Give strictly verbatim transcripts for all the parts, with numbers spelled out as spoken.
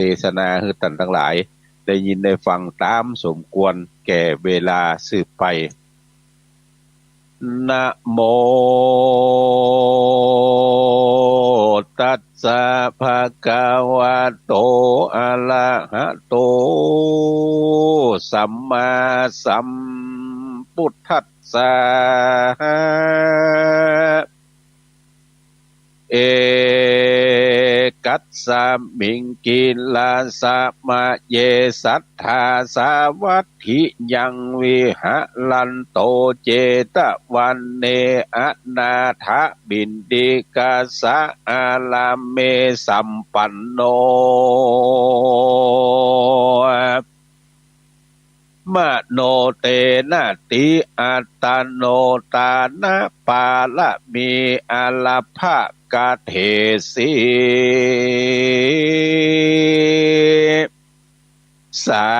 เทศนาหื้อต้านตังหลายได้ยินได้ฟังต๋ามสมควรแก่เวลาสืบไป นะโม ตัสสะ ภะคะวะโต อะระหะโต สัมมาสัมพุทธัสสะ เอกัสสะมิง กิลาสะมะเย สัตถาสาวัตถิยัง วิหะรันโต เจตะวันเน อนาถะปิณฑิกาสะอารามเม สัมปันโน มะโน เตนะติ อัตตะโน ตานะปาระมี อารัพพะกะเถสิ สา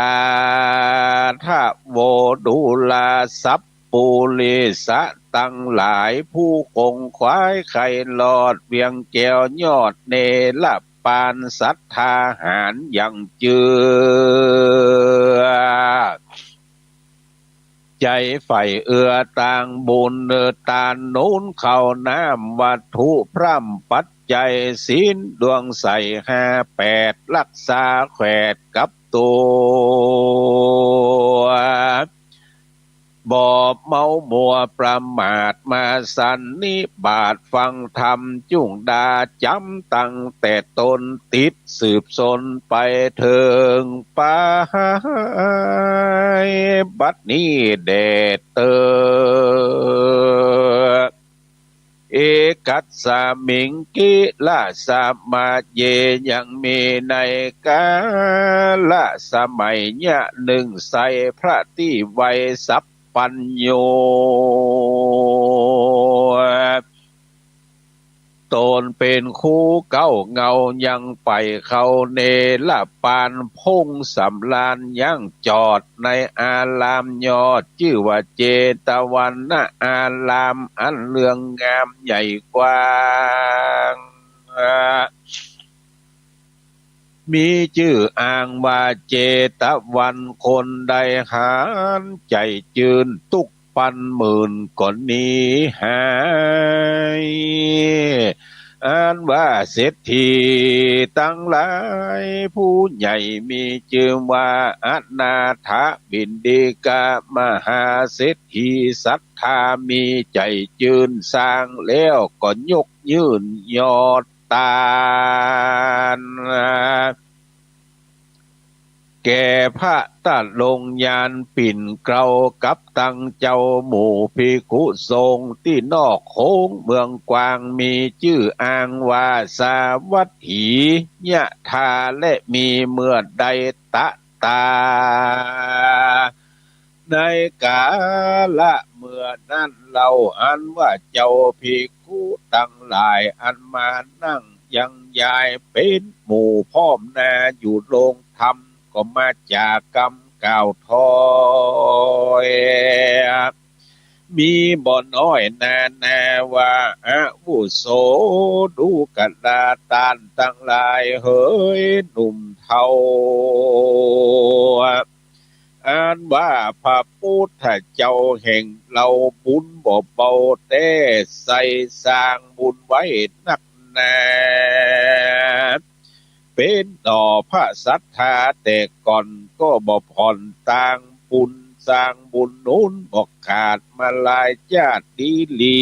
ธะโว ดูราสัปปุริสะตังหลาย ผู้ขงขวายใค่ลอดเวียงแก้วยอดเนรปาน สัตถาหาญยังจื้อ ใจ๋ใฝ่เอื้อตางบุญ เอื้อตานหนุนข้าวน้ำวัตถุพร่ำปัจจัย ศีลดวงใสห้าแปด รักษาแขวดกับตั๋ว บ่เมามัวประมาทมาสันนิบาตฟังธรรม จุ่งดาจ๋ำตั้งแต่ต้น ติดสืบสนไปเถิงปาย บัดนี้แด่เต๊อะ เอกัสสะมิง กิลาสะมะเย ยังมีในกาละสมัยยะนึ่ง ไส้พระตี้ไวสัพพัญญู ต๋นเป๋นครูเก๊าเหง้ายังไปเข้าเนรปาน พงสำราญยังจอดในอารามยอด จื้อว่าเจตวันนะอาราม อันเลื่องงามใหญ่กว้าง มีจื้ออ้างว่าเจตวัน คนใดหันใจ๋จื้นตุ๊ก ปันหมื่นก็หนีหาย อันว่าเศรษฐีตังหลาย ผู้ใหญ่มีจื้อว่าอนาถปิณฑิกะ มหาเศรษฐีศรัทธามีใจ๋จื้น สร้างแล้วก็ยกยื่นยอดตาน แก่พระตะลงยานปิ่นเกล้ากับตังเจ้าหมู่ภิกขุสงฆ์ตี้นอกโขงเมืองกว้าง มีจื้ออ้างว่าสาวัตถียะธา และมีเมื่อใดตะตา ในกาละเมื่อนั้นเล่า อันว่าเจ้าภิกขุตังหลาย อันมานั่งยังยายเป๋นหมู่พร้อมหน้าอยู่โฮงธรรม ก็มาจากกำกล่าวถ้อย มีบ่น้อยนานาว่า อาวุโส ดูกราต้านตังหลายเหย หนุ่มเฒ่า อันว่าพระพุทธเจ้าแห่งเฮาบุญบ่เบาแต๊ ใส่สร้างบุญไว้นักหนา เป๋นหน่อพระศรัทธาแต่ก่อน ก็บ่ผ่อนตางบุญ สร้างบุญหนุนบ่ขาดมาหลายจาติดีหลี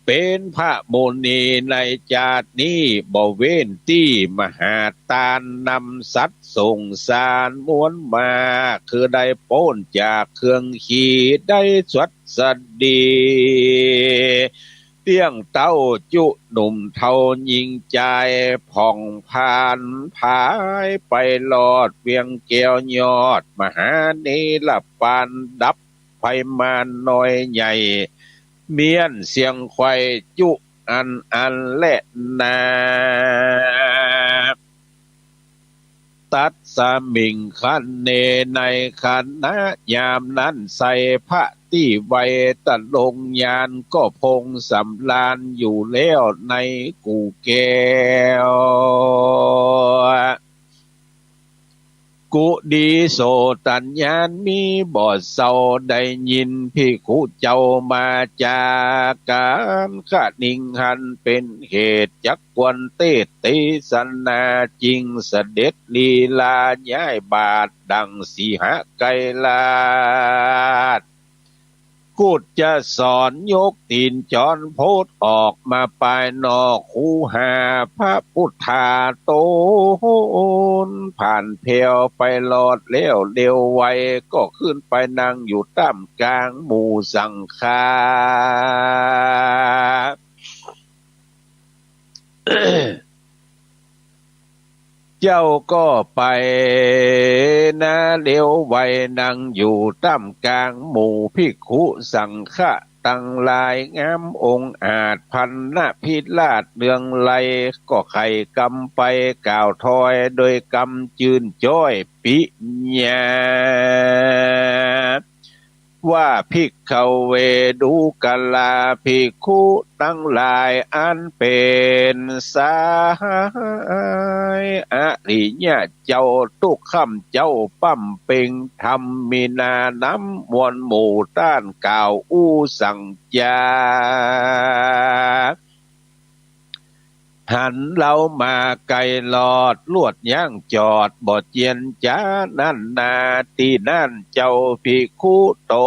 เป๋นพระมุนีในจาตินี้ บ่เว้นตี้มหาตาน นำสัตว์สงสารมวลมาก คือได้ป๊นจากเครื่องขี่ ได้สวัสดี เตี้ยงเต๊าจุหนุ่มเฒ่าญิงจาย ผ่องผ่านผายไปลอดเวียงแก้วยอด มหาเนรปานดับ ไพมารน้อยใหญ่ เมี้ยนเสียงไขว่จุอันอันแลนา ตัสมิงคะเน ในขณะยามนั้นไส้พระ ตี้ไว ตะลงญาณก็พงสำราญอยู่แล้วในกู่แก้ว กุฏิโสตญาณมีบ่เศร้า ได้ยินภิกขุเจ้ามาจา ก๋านคะนิงหันเป๋นเหตุ จักควรเตสน์เตสนา จึงเสด็จลีลาย้ายบาทดั่งสีหไกรราช กุจจสรยกตี๋นจ๋อนโพดออกมาปายนอกคูหา พระปุทธาต๋นผ่านแผวไปรอดแล้วเร็วไว ก็ขึ้นไปนั่งอยู่ต้ามก๋างหมู่สังฆา เจ้าก็ไปนาเร็วไว นั่งอยู่ต้ามก๋างหมู่ภิกขุสังฆะตังหลาย งามองอาจพรรณพิราชเรืองไล ก็ใค่กำไปกล่าวถอย โดยกำจื้นจ้อยปิญญา ว่า ภิกขเว ดูกราภิกขุตังหลาย อันเป๋นสหายอริยะเจ้า ตุ๊กค่ำเจ๊าป้ำเป็งธรรมมีนานำมวลหมู่ต้านกล่าวอู้สังจา หันเฮามาไกลลอด ลวดยั้งจอดบ่เจียนจ๋านั้นนา ตี้นั้นเจ้าภิกขุต๋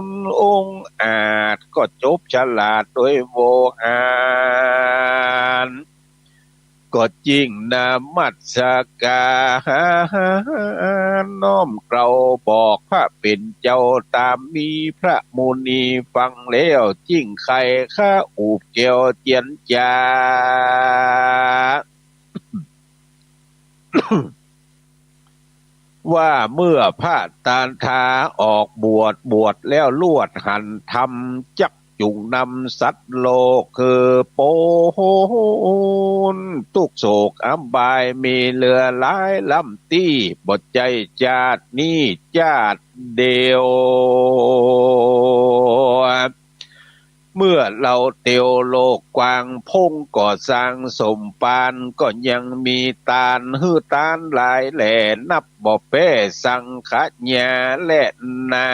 นองอาจก็จบฉลาดโดยโวหาร ก็จึงนมัสก๋านน้อมเกลาบอกพระเป๋นเจ้าต๋ามมี พระมุนีฟังแล้วจึงใค่คะอุบแก้วเจียนจ๋า ว่าเมื่อพระตถาออกบวช บวชแล้วลวดหันธรรม จักจุ่งนำสัตว์โลกคือป๊นตุ๊กข์โศกอบาย มีเหลือหลายล้ำตี้ บ่ใจ้จาตินี้จาติเดียว เมื่อเฮาเตียวโลกกว้าง พงก่อสร้างสมภาร ก็ยังมีตานหื้อตานหลายแหล่ นับบ่แป๊สังขยาแลนา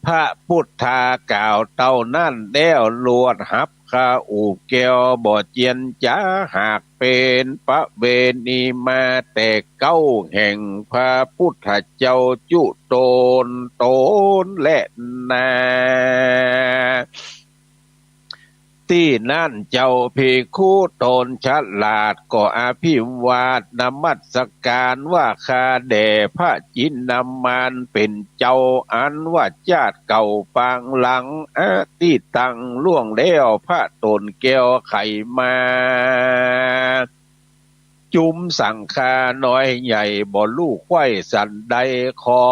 พระปุทธากล่าวเต้านั้นแล้ว ลวดฮับคะอุบแก้วบ่เจียนจ๋า หากเป๋นประเวณีมาแต่เก๊าแห่ง พระปุทธเจ้าจุตนต๋นแลนา ตี้นั้นเจ้าภิกขุต๋นฉลาดก็อภิวาทนมัสก๋านว่า ข้าแด่พระจินนามานเป๋นเจ้า อันว่าจาติเก่าปางหลัง อดีตตังล่วงแล้ว พระต๋นแก้วไขมา จุมสังฆาน้อยใหญ่บ่ฮู้ไขว้สันใด ขอ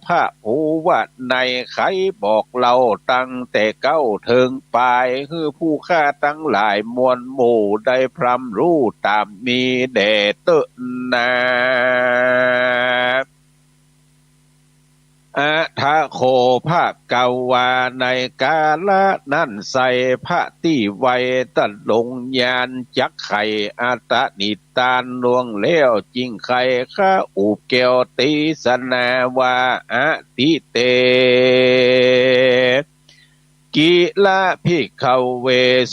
พระภูวะในยไขบอกเล่าตั้งแต่เก๊าเถิงปาย หื้อผู้ข้าตังหลายมวลหมู่ได้พร่ำฮู้ต๋ามนี้แด่เต๊อะนา อะถะโข ภะคะวา ในกาละนั้นไส้ พระตี้ไวตะลงญาณจักไขอัตตนิทานล่วงแล้ว จึงไขคะอุบแก้วเตสนาว่า อะทิเต กิละภิกขเว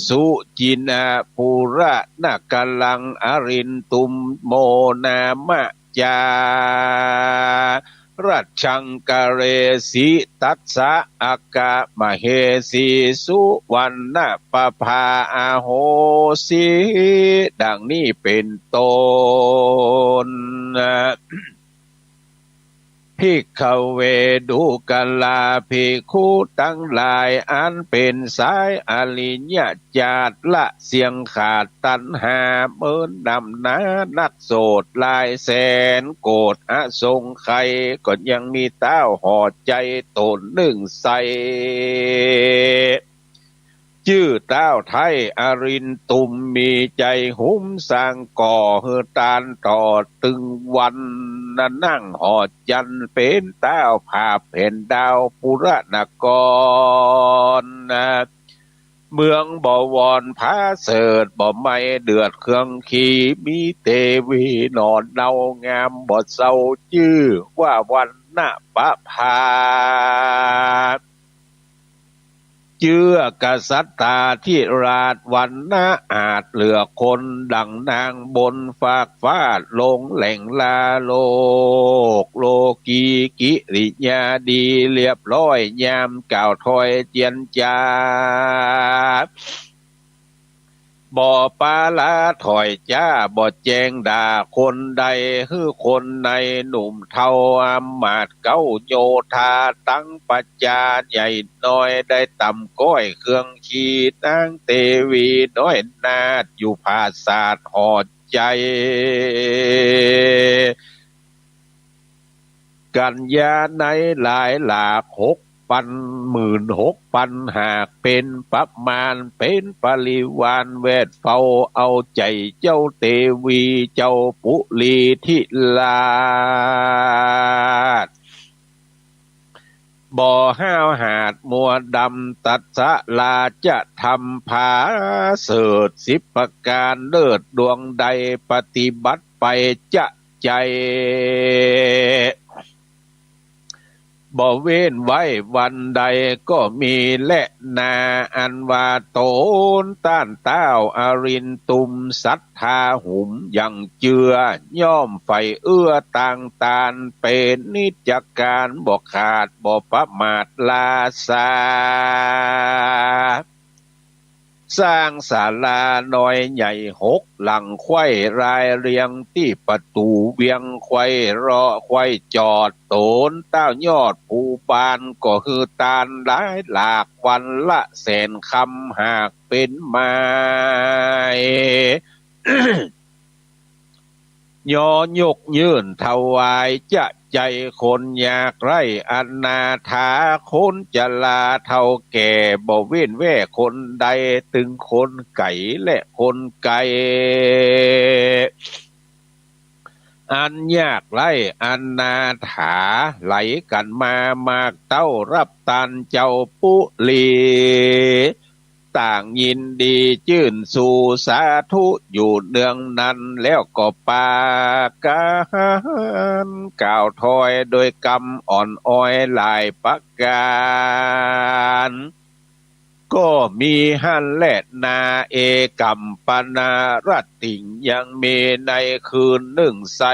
สุจินะปุระนะกะลัง อรินตุมโม นามะ จา รัชชังกะเรสิ ตัสสะ อะกะมะเหสี สุวัณณปภา อโหสิ ดังนี้เป๋นต้น ภิกขเว ดูกราภิกขุตังหลาย อันเป๋นสายอริยะจาติ ละเสี้ยงขาดตัณหา เมินนำหนานักโสดหลายแสนโกฏอสงไขย ก็ยังมีต้าวห่อใจ๋ต๋นนึ่งใส่ เ จื้อต้าวไท้อรินตุม มีใจ๋หุมสร้างก่อหื้อตานต่อตึงวัน นั่งหอจันทร์เป๋นต้าวผาบแผ่นดาวปุระนครนะ เมืองบวรผาเสริฐ บ่ใหม่เดือดเครื่องขี มีเตวีหน่อเนางามบ่เศร้า จื้อว่าวรรณประภา เจื้อกษัตราธิราชวรรณะอาจเหลือคน ดั่งนางบนฟากฟ้าลงแหล่งลาโลก โลกีกิริยาดีเรียบร้อย ยามกล่าวถ้อยเจียรจา บ่ปราถอยจ้า บ่แจ้งด่าคนใด หื้อคนในหนุ่มเฒ่าอำมาตย์เก๊าโยธา ตังประจาใหญ่น้อย ได้ต่ำก้อยเครื่องขี นางเตวีน้อยนาฏอยู่ผาสาทหอใจ๋ กัญญาในหลายหลากหกปันหมื่นหกปัน หากเป๋นประมาณ เป๋นปริวารแวดเฝ้าเอาใจ๋เจ้าเตวีเจ้าปุรีธิราช บ่ห้าวหาดมัวดำ ตัสสะราชธรรมผาเสริฐสิบประก๋าน เลิศดวงใดปฏิบัติไปจะใจ๋ บ่เว้นไว้วันใดก็มีแลนา อันว่าต๋นต้านต้าวอรินตุม ศรัทธาหุมยังเจือ ย่อมใฝ่เอื้อตางตาน เป๋นนิจการบ่ขาดบ่ประมาทลาสา สร้างศาลาน้อยใหญ่หกหลัง ไขว้รายเรียงตี้ประตู๋เวียง ไขว้เลาะไขว้จอด ต๋นต้าวยอดภูบาล ก็หื้อตานหลายหลาก วันละแสนคำ หากเป๋นไม้ ยอยกยื่นถวายจะใจ๋คนยากไร้อนาถา คนจราเฒ่าแก่ บ่เว้นแว่คนใด ตึงคนไก๋และคนใก้ อันยากไร้อนาถา ไหลกั๋นมามากเต้า ฮับตานเจ้าปุรี ต่างยินดีจื้นชูสาธุอยู่เนืองนั้น แล้วก็ปากั๋นกล่าวถ้อยโดยกำอ่อนอ้อยหลายประก๋าน ก็มีหั้นแลนา เอกัมปนารัตติง ยังมีในคืนนึ่งไส้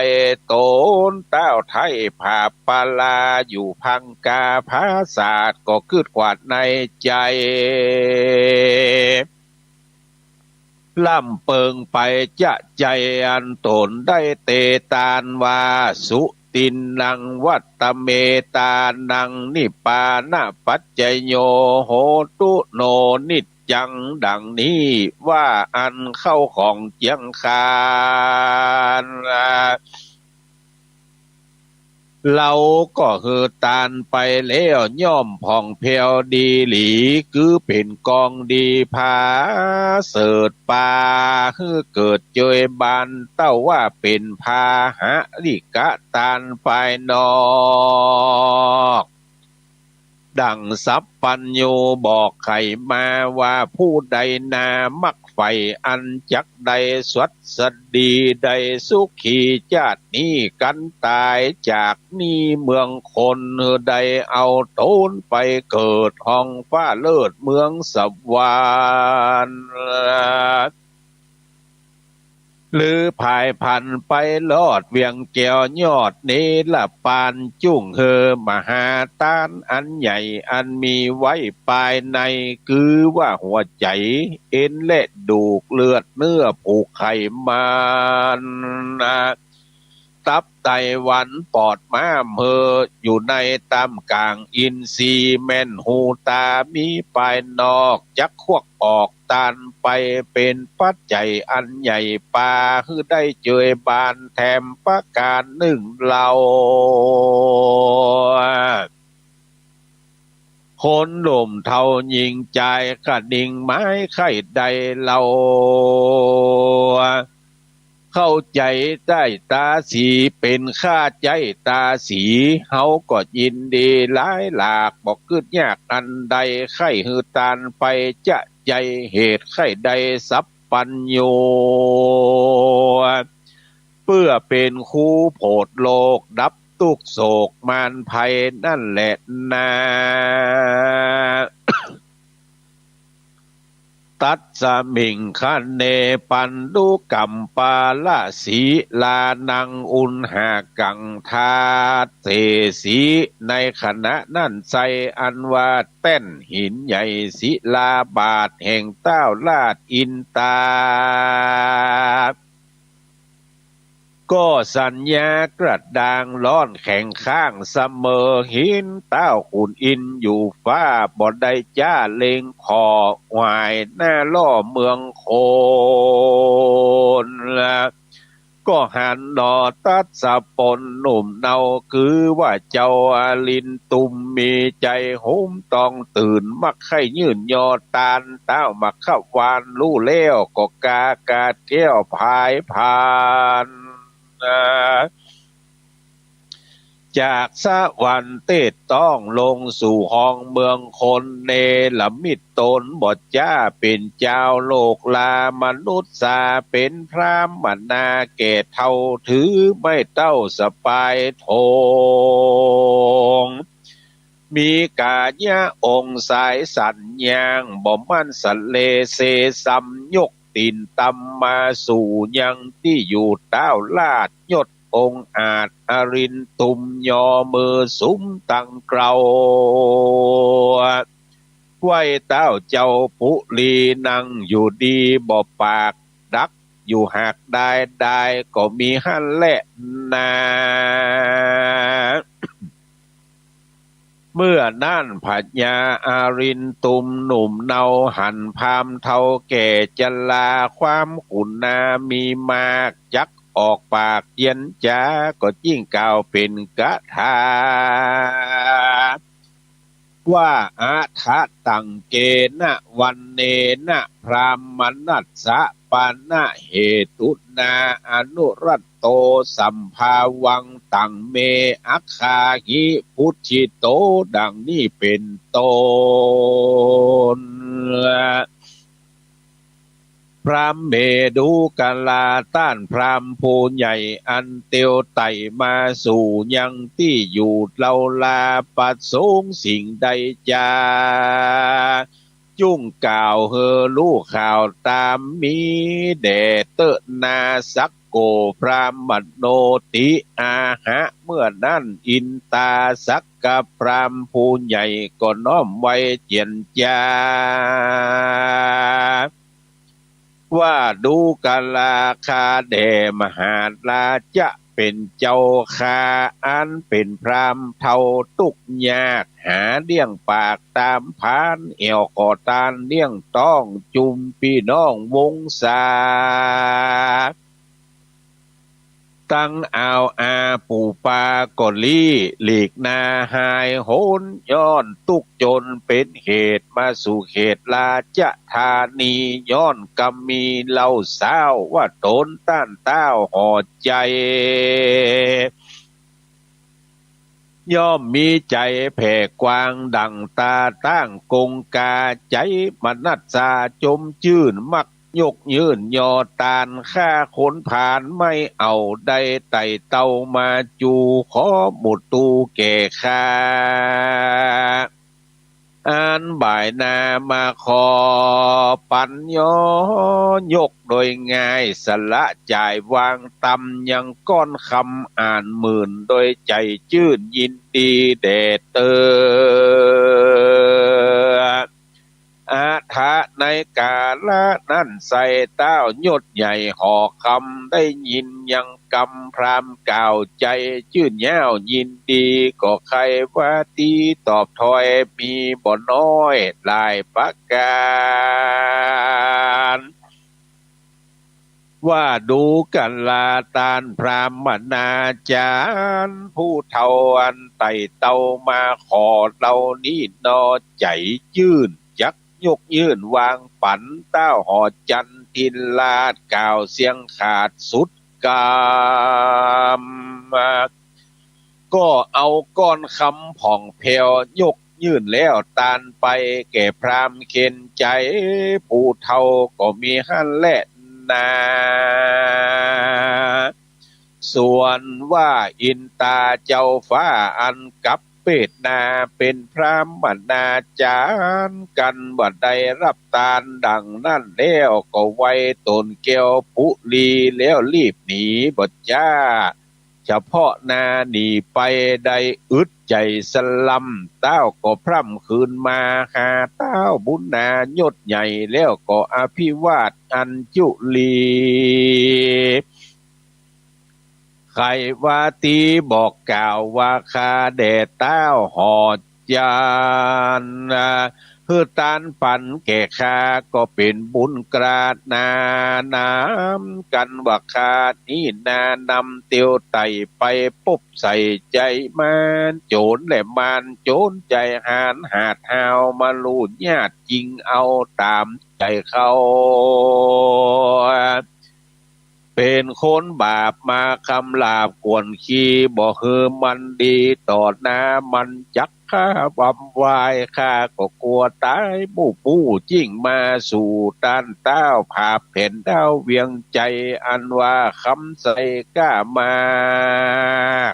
ต๋นต้าวไท้ผาบปราอยู่พังกาผาสาท ก็กึ๊ดกวาดในใจ๋ ร่ำเปิงไปจะใจ๋ อันต๋นได้เตตานว่า สุตินนังวัตเมตานัง นิพพานะปัจจโยโหตุโนนิจจัง ดังนี้ว่าอั้น เข้าของเจียงคาน เฮาก็หื้อตานไปแล้ว ย่อมผ่องแผ้วดีหลี คือเป๋นกองดีผาเสริฐปา หื้อเกิดเจยบานเต้าว่าเป๋นพาหริกะตานภายนอก ดั่งสัพพัญญูบอกไขมาว่า ผู้ใดนามักใฝ่อันจักได้สวัสดี ได้สุขีจาตินี้ กั๋นต๋ายจากนี้เมืองคน หื้อได้เอาต๋นไปเกิดห้องฟ้าเลิศเมืองสวรรค์ หรือผายผันไปฮอดเวียงแก้วยอดเนรปาน จุ่งหื้อมหาตานอันใหญ่ อันมีไว้ภายใน คือว่าหัวใจ๋ เอ็นและดูก เลือดเนื้อ ผูกไขมัน ตับไตหวัน ปอดม้าม หื้ออยู่ในต้ามก๋างอินทรีย์ แม่นหูต๋ามีภายนอก จักควักออกตานไป เป๋นปัจจัยอันใหญ่ปา หื้อได้เจยบานแถมประก๋านนึ่งเล่า คนหนุ่มเฒ่าญิงจายกระนิ่งไม้ใค่ใดเล่า เข้าใจ๋ใจ๊ต๋าสี เป๋นข้าใจ๊ต๋าสี เฮาก็ยินดีหลายหลาก บ่กึ๊ดยากอันใด ใค่หื้อตานไปจะใจ๋ เหตุใค่ใดสัพพัญญู เปื้อเป๋นคู่โผดโลก ดับตุ๊กข์โศกมารภัยนั่นแหละนา ตัสสมิง ขเณ ปัณฑุกัมปาลสีลานัง อุณหกัง ทาเสสี ในขณะนั้นไซร้ อันว่าแต้นหินใหญ่ ศิลาบาทแห่งต้าวราชอินตา ก็สัญญากระด้างร้อนแข็งข้างเสมอหิน ต้าวขุนอินทร์อยู่ฟ้า บ่ได้จ๊าเล็งผ่อ หวายหน้าล่อเมืองคน ก็หันหนอตัสสะปนหนุ่มเนา คือว่าเจ้าอรินตุม มีใจ๋หุมตองตื่น มักใค่ยื่นยอตาน ต้าวมัคควานฮู้แล้ว ก็กากาดแก้วผายผ่าน จากสวรรค์เตศต้องลงสู่ฮองเมืองคน เนรมิตตนบ่จ๊าเป๋นจาวโลก ลามนุษย์สา เป๋นพราหมณาแก่เฒ่า ถือไม้เต้าสะปายธง มีก๋ายะองค์สายสันยาง บ่มั่นสะเลเซซ้ำ ยกตี๋นต่ำมาสู่ยังตี้อยู่ ต้าวราชยศองอาจอรินตุม ยอมือสุมตังเกลา ไหว้ต้าวเจ้าปุรี นั่งอยู่ดีบ่ปาก ดักอยู่หากดาย ดายก็มีหั้นแลนา เมื่อนั้นพญาอรินตุมหนุ่มเนา หันพราหมณ์เฒ่าแก่จรา ความขุนามีมาก จักออกปากเยียนจ๋า ก็ยิ่งกล่าวเป๋นกถา ว่า อะถะตังเกนะ วัณเณนะ พราหมณัสสะ ปานะเหตุนา อนุรัตโต สัมภาวัง ตังเม อักขาหิ พุทธิโต ดังนี้เป๋นต้น พราหมณ์เหดูกราต้านพราหมณ์ผู้ใหญ่ อันเตียวไต่มาสู่ยังตี้อยู่ เฮาลาประสงค์สิ่งใดจา จุ่งกล่าวหื้อฮู้ข่าวต๋ามมีแด่เต๊อะนา สักโก พราหมโณ ติอาหะ เมื่อนั้นอินตาสักกะพราหมณ์ผู้ใหญ่ ก็น้อมไหว้เจียนจา ว่า ดูกรา ข้าแด่มหาราจะเป๋นเจ้าข้า อันเป๋นพราหมณ์เฒ่าตุ๊กข์ยาก หาเลี้ยงปากต๋ามผาน แอ่วขอตานเลี้ยงต๊อง จุมปี้น้องวงศา ตังอ่าวอาปู่ปาก็ลี้ หลีกหน้าหายโหน ย้อนตุ๊กข์จนเป๋นเหตุ มาสู่เขตราชธานี ย้อนกำมีเล่าเซ้า ว่าต๋นต้านต้าวห่อใจ๋ ย่อมมีใจ๋แผ่กว้างดั่งต๋าตั้งกงกา ใจ๋มนัสสาจมจื้น มักยกยื่นยอตาน ข้าคนผานไม่เอา ได้ไต่เต้ามาจู ขอหมดตูแก่ข้า อันบ่ายหน้ามาขอปันยอ ยกโดยง่าย สละจ่ายวางตำ ยังก้อนคำอ่านหมื่น โดยใจ๋จื้นยินดีแด่เต๊อะ อะถะ ในกาละนั้นไซร้ ต้าวยศใหญ่หอคำ ได้ยินยังกำพราหมณ์กล่าว ใจ๋จื้นย้าวยินดี ก็ใค่ว่าตี้ตอบถ้อย มีบ่น้อยหลายประก๋าน ว่าดูก่อนลาต้านพราหมณาจ๋ารย์ ผู้เฒ่าอันไต่เต้ามาข้อเล่านี้หนอ ใจ๋ยื่นจักยกยื่นวางปั๋น ต้าวหอจันทร์ทินราชกล่าวเสียงขาดสุดกำ ก็เอาก้อนคำผ่องแผ้วยกยื่นแล้วตานไปแก่พราหมณ์เข็ญใจ๋ ผู้เฒ่าก็มีหั้นแลนา ส่วนว่าอินตาเจ้าฟ้าอันกับเปตนาเป๋นพราหมณาจ๋ารย์กั๋น ว่าได้ฮับตานดังนั้นแล้วก็ไว้ต๋นแก้วปุรีแล้วรีบหนีบ่จ๊า เฉพาะหน้าหนีไปได้อึดใจ๋สะลำ ต้าวก็พร่ำคืนมาหาต้าวบุญนายศใหญ่ แล้วก็อภิวาทอัญจุลี ใค่ว่าตี้บอกกล่าวว่า ข้าแด่ต้าวหอจันทร์ หื้อตานปั๋นแก่ข้าก็เป๋นบุญกราดหน้านำกั๋น ว่าข้านี้นานำเตียวไต่ไปปบใส่ใจ๋มารโจ๋ร และมารโจ๋รใจ๋หาญหาดห้าวมาลูดญาติ จึงเอาต๋ามใจ๋เขา เป๋นคนบาปมาคำหลาบข่วนขี้ บ่หื้อมันดีต่อหน้ามันจัก ข้าบำวาย ข้าก็กั๋วต๋ายบู้บู้ จึ่งมาสู่ต้านต้าวผาแผนดาวเวียงใจ๋ อันว่าคำใสกล้ามาก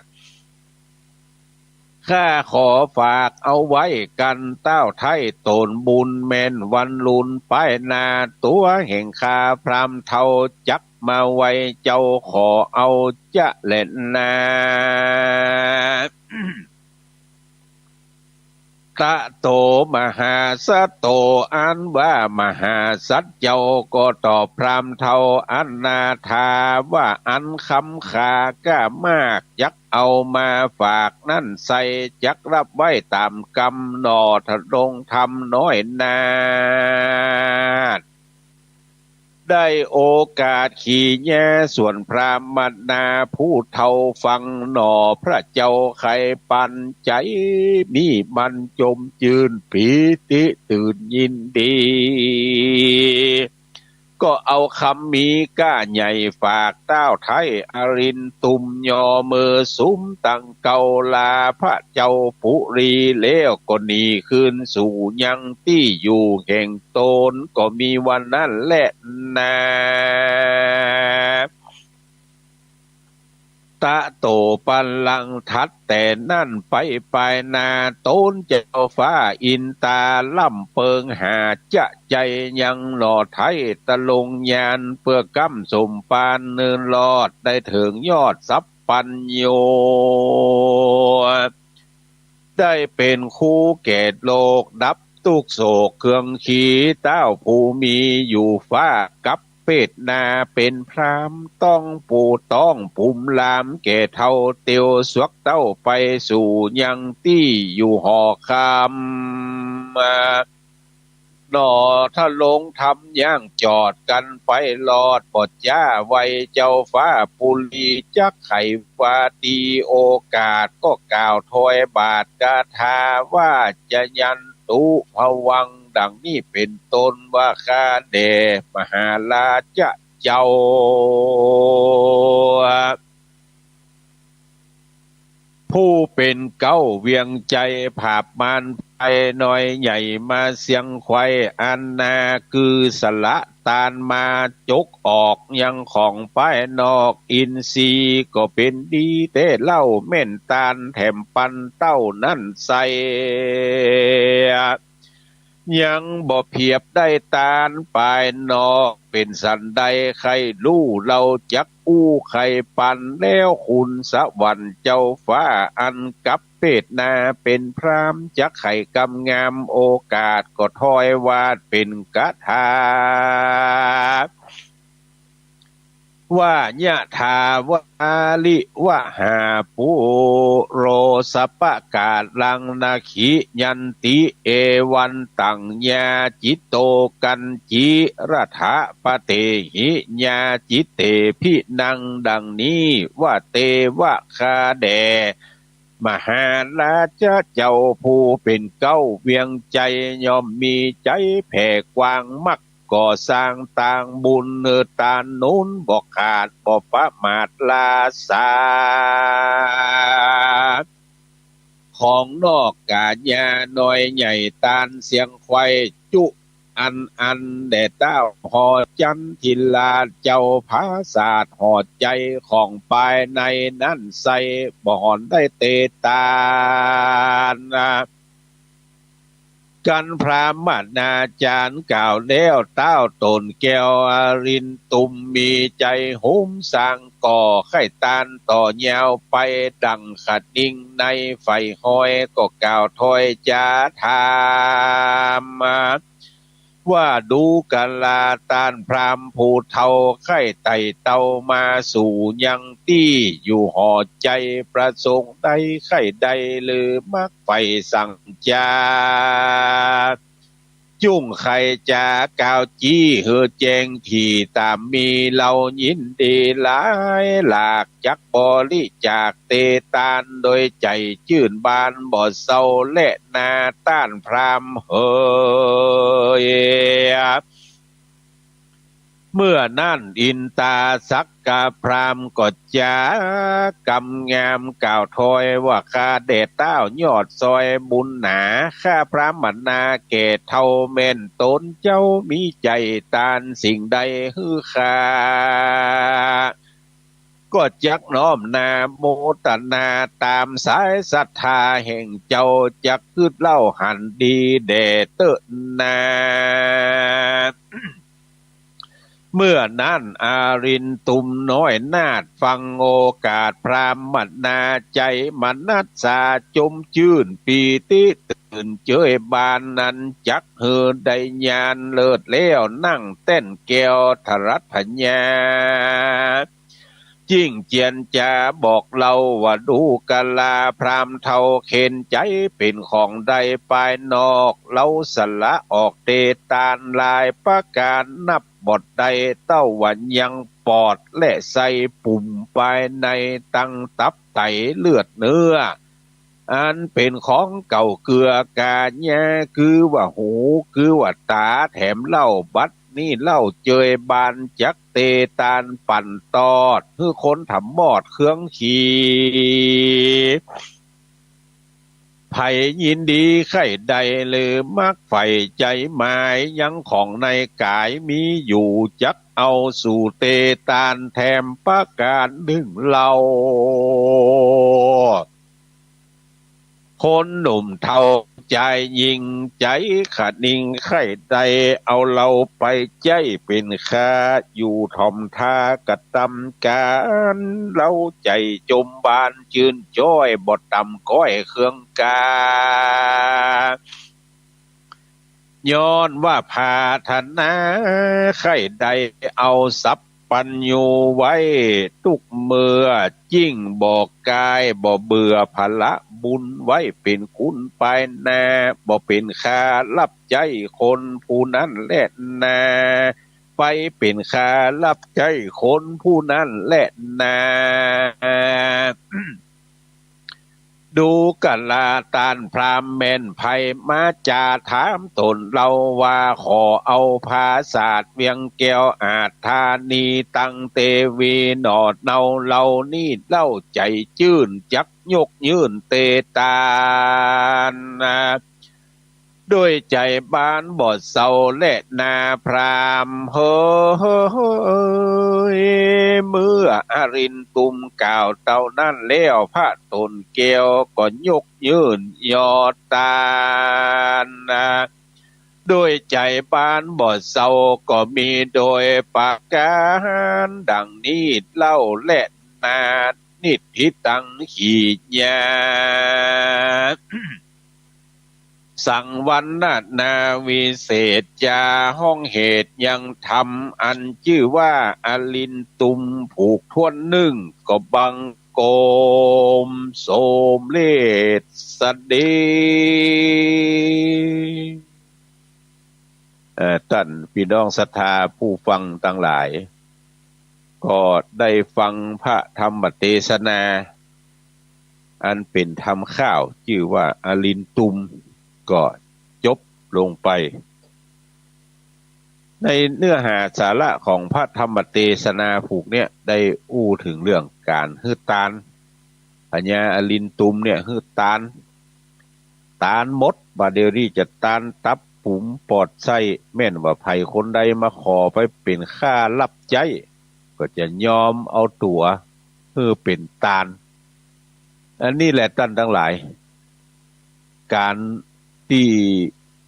ข้าขอฝากเอาไว้กั๋น ต้าวไท้ตนบุญแม่นวันลุนไปหน้า ตั๋วแห่งข้าพราหมณ์เฒ่าจักมาไว้เจ้า ขอเอาจะแลนา ตะโต มหาสัตโต อันว่ามหาสัตว์เจ้าก็ตอบพราหมณ์เฒ่าอันนาถาว่า อันคำข้ากล้ามาก จักเอามาฝากนั้นไส้ จักฮับไว้ต๋ามกำหนอ ทะลงธรรมน้อยนาถ ได้โอกาสขี่แย้ส่วนพราหมณาผู้เฒ่าฟังหนอ พระเจ้าใค่ปันใจ๋ มีมันจมจื้นปีติตื่นยินดี ก็เอาคำมีก้าใหญ่ฝากต้าวไท้อรินตุมยอ เมอสุมตังเก่าลาพระเจ้าปุรี แล้วก็หนีคืนสู่ยังตี้อยู่แห่งตน ก็มีวันนั้นแลนา ตะโต ปันหลังถัดแต่นั้นไปปายหน้า ตนเจ้าฟ้าอินตาล่ำเปิงหาจะใจ๋ยังหนอไท้ ตะลงญาณเปื้อก้ำสมปานเนินรอด ได้เถิงยอดสัพพัญญู ได้เป๋นคู่แก่โลก ดับตุ๊กข์โศกเครื่องขี ต้าวผู้มีอยู่ฟ้ากับเปตนาเป๋นพราหมณ์ ต้องปู่ต้องภูมิลามแก่เฒ่าเตียว สวกเต้าไปสู่ยังตี้อยู่หอคำ หนอ ทะลงธรรมย่างจอดกั๋นไปรอดบ่จ้า ไหว้เจ้าฟ้าปุรีจักไขว่าดี โอกาสก็กล่าวถอยบาทคาถาว่า จยันตุภวังค์ ดังนี้เป๋นต้นว่า ข้าแด่มหาราชเจ้า ผู้เป๋นเก๊าเวียงใจ๋ ผาบมารภายน้อยใหญ่มาเสี้ยงไขว่ อันนาคือสละตานมาจกออกยังของภายนอก อินทรีย์ก็เป๋นดีแต๊เล่า แม่นตานแถมปันเต้านั้นไส้ ยังบ่เพียบได้ตานภายนอก เป๋นสันใดใค่ฮู้ เฮาจักอู้ใค่ปัน แล้วคุณสวรรค์เจ้าฟ้าอันกับเปตนาเป๋นพราหมณ์ จักไขกำงาม โอกาสก็ถอยวาดเป๋นคาถา ว่า ยะถา วาริวหา ปูโร สะปะกาลัง นะขี ยันติ เอวัง ตัง ยา จิตโต กัญจีระถะปะเตหิ ยา จิตเต ภินัง ดังนี้ ว่า เตวะ ข้าแด่ มหาราชะเจ้าผู้เป๋นเก๊าเวียงไจ ย่อมมีใจ๋แผ่กว้าง มักก่อสร้างตางบุญ เออ ตานนุนบ่ขาดบ่ประมาทลาสา ของนอกก๋ายาน้อยใหญ่ ตานเสียงไขว้จุ อันอันแด่เต้า หอจันทิลาเจ้าผาสาท หอใจ๋ของปายในนั้นไส้ บ่หอนได้เตตาน กัณฑ์พราหมณาจ๋ารย์กล่าวแล้ว เต้าต๋นแก้วอรินตุม มีใจ๋หุมสร้างก่อ ใค่ตานต่อยาวไป ดั่งขะนิงในใฝ่ฮอย ก็กล่าวถ้อยจ๋าถาม ว่า ดูกราต้านพราหมณ์ผู้เฒ่า ใค่ไต่เต้ามาสู่ยังตี้ อยู่หอใจ๋ประสงค์ใด ใค่ใดหรือมักใฝ่สังจ๋า จุ่งใค่จ๋ากล่าวจี้หื้อแจ้งถี่ ต๋ามมีเฮายินดีหลายหลาก จักบริจาคเตตาน โดยใจ๋จื้นบานบ่เซาแลนา ต้านพราหมณ์เหย เมื่อนั้นอินตาสักกะพราหมณ์ก็จ๋ากำงามกล่าวถ้อยว่า ข้าแด่เต้ายอดซอยบุญหนา ข้าพราหมณาแก่เฒ่าแม่นต๋นเจ้า มีใจ๋ตานสิ่งใดหื้อข้า ก็จักน้อมนาโมตนา ต๋ามสายศรัทธาแห่งเจ้า จักกึ๊ดเล่าหันดีแด่เต๊อะนา เมื่อนั้นอรินตุมน้อยนาถฟังโอกาสพราหมณา ใจ๋มนัสสาจมจื้นปีติตื่นเจยบานนั้น จักหื้อได้ญาณเลิศแล้ว นั่งแต้นแก้วทรัสพญา ยิ่งเจียรจ๋าบอกเล่าว่า ดูกราพราหมณ์เฒ่า เข็ญใจ๋เป๋นของใดปายนอก เฮาสละออกเตตานหลายประก๋าน นับบ่ได้เต้าว่ายังปอดและไส้ ปุ้มปายในตังตับไตเลือดเนื้อ อันเป๋นของเก่าเกื้อกาญา คือว่าหู คือว่าต๋า แถมเล่าบัดนี้เล่าเจยบาน จักเตตานปั่นตอด หื้อคนถมมอดเครื่องขี่ ใผยินดีใค่ใดหรือมักใฝ่ใจ๋หมาย ยังของในก๋ายมีอยู่ จักเอาสู่เตตานแถมประก๋านนึ่งเล่า คนหนุ่มเฒ่าจายญิง ใจ๋ขะนิงใค่ใด เอาเฮาไปใจ๊เป๋นข้า อยู่ถ่อมท่ากระตำก๋าน เฮาใจ๋จมบานจื้นจ้อย บ่ต่ำก้อยเครื่องกา ย้อนว่าผาถนาใค่ใด เอาสัพพัญญูไว้ตุ๊กเมื่อ ยิ่งบ่กายบ่เบื่อผละบุญ ไว้เป๋นคุณปายหน้า บ่เป๋นข้าฮับใจ๊คนผู้นั้นแลนา ไปเป๋นข้าฮับใจ๊คนผู้นั้นแลนา ดูกราต้านพราหมณ์แม่นใผ มาจ๋าถามต๋นเฮาว่า ขอเอาผาสาทเวียงแก้วอาฏฐานี ตังเตวีหน่อเนาเฮานี้เล่า ใจ๋จื้นจักยกยื่นเตตาน โดยใจ๋บานบ่เซาแลนาพราหมณ์เหย เมื่ออรินตุมกล่าวเต้านั้นแล้ว พระต๋นแก้วก็ยกยื่นยอตาน โดยใจ๋บานบ่เซาก็มีโดยประก๋านดังนี้เล่าแลนา นิฏฐิตัง ขีญา สังวรรณนาวิเศษจา ฮ้องเหตุยังธรรมอันจื้อว่าอลินตุม ผูกถ้วนนึ่งก็บังคมสมเร็จเสด็จ เอ่อ ต้านปี้น้องศรัทธาผู้ฟังตังหลาย ก็ได้ฟังพระธรรมเตสนา อันเป๋นธรรมข้าวจื้อว่าอลินตุม ก็จบลงไป ในเนื้อหาสาระของพระธรรมเตสนาผูกเนี้ย ได้อู้เถิงเรื่องก๋านหื้อตาน พญาอลินตุมเนี่ยหื้อตาน ตานหมด บ่าเดี่ยวนี้จะตานตับ ปุ๋ม ปอด ไส้ แม่นว่าใผคนใดมาขอไปเป๋นข้าฮับใจ๊ ก็จะยอมเอาตั๋วหื้อเป๋นตาน อันนี้แหละต้านตังหลาย ก๋านตี้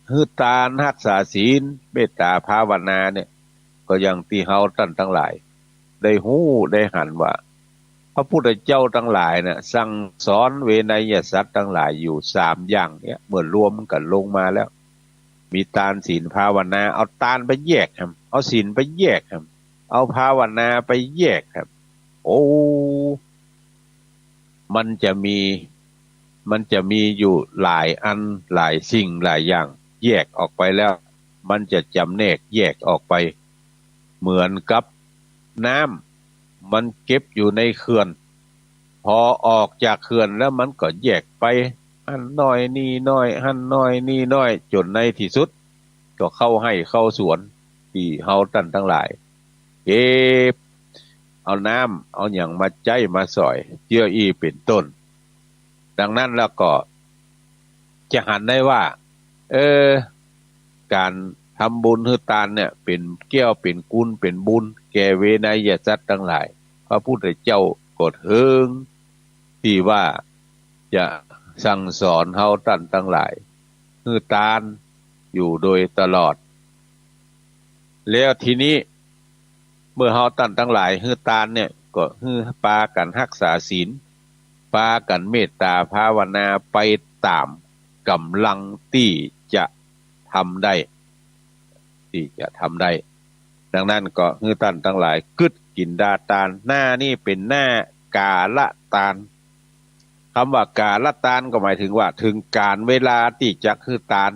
หื้อตาน ฮักษาศีล เมตต๋าภาวนาเนี่ย ก็อย่างตี้เฮาต้านตังหลายได้ฮู้ได้หันว่า พระพุทธเจ้าตังหลายน่ะสั่งสอนเวไนยสัตว์ตังหลายอยู่สามอย่างเนี่ย เมื่อรวมกั๋นลงมาแล้ว มีตาน ศีล ภาวนา เอาตานไปแยกแหม เอาศีลไปแยกแหม เอาภาวนาไปแยกแหม โอ้ มันจะมี มันจะมีอยู่หลายอัน หลายสิ่งหลายอย่าง แยกออกไปแล้ว มันจะจ๋ำแนกแยกออกไป เหมือนกับน้ำ มันเก็บอยู่ในเขื่อน พอออกจากเขื่อนแล้วมันก็แยกไป หั้นน้อยนี่น้อย หั้นน้อยนี่น้อย จ๋นในตี้สุด ก็เข้าไฮ่เข้าสวน ตี้เฮาต้านตังหลาย เก็บเอาน้ำเอาหยังมาใจ๊มาสอย เจื้ออี้เป๋นต้น ดังนั้นแล้วก็จะหันได้ว่า เออ ก๋านทำบุญหื้อตานเนี่ย เป๋นแก้วเป๋นกูลเป๋นบุญแก่เวไนยสัตว์ตังหลาย พระพุทธเจ้าก็เถิงตี้ว่าจะสั่งสอนเฮาต้านตังหลาย หื้อตานอยู่โดยตลอด แล้วทีนี้ เมื่อเฮาต้านตังหลายหื้อตานเนี่ย ก็หื้อปากั๋นฮักษาศีล ปากั๋นเมตต๋าภาวนาไปต๋ามก๋ำลังตี้จะทำได้ ตี้จะทำได้ ดังนั้นก็หื้อต้านตังหลายกึ๊ดกิ๋นดาตาน หน้านี้เป๋นหน้ากาละตาน กำว่ากาละตานก็หมายเถิงว่า เถิงก๋าลเวลาตี้จะหื้อตาน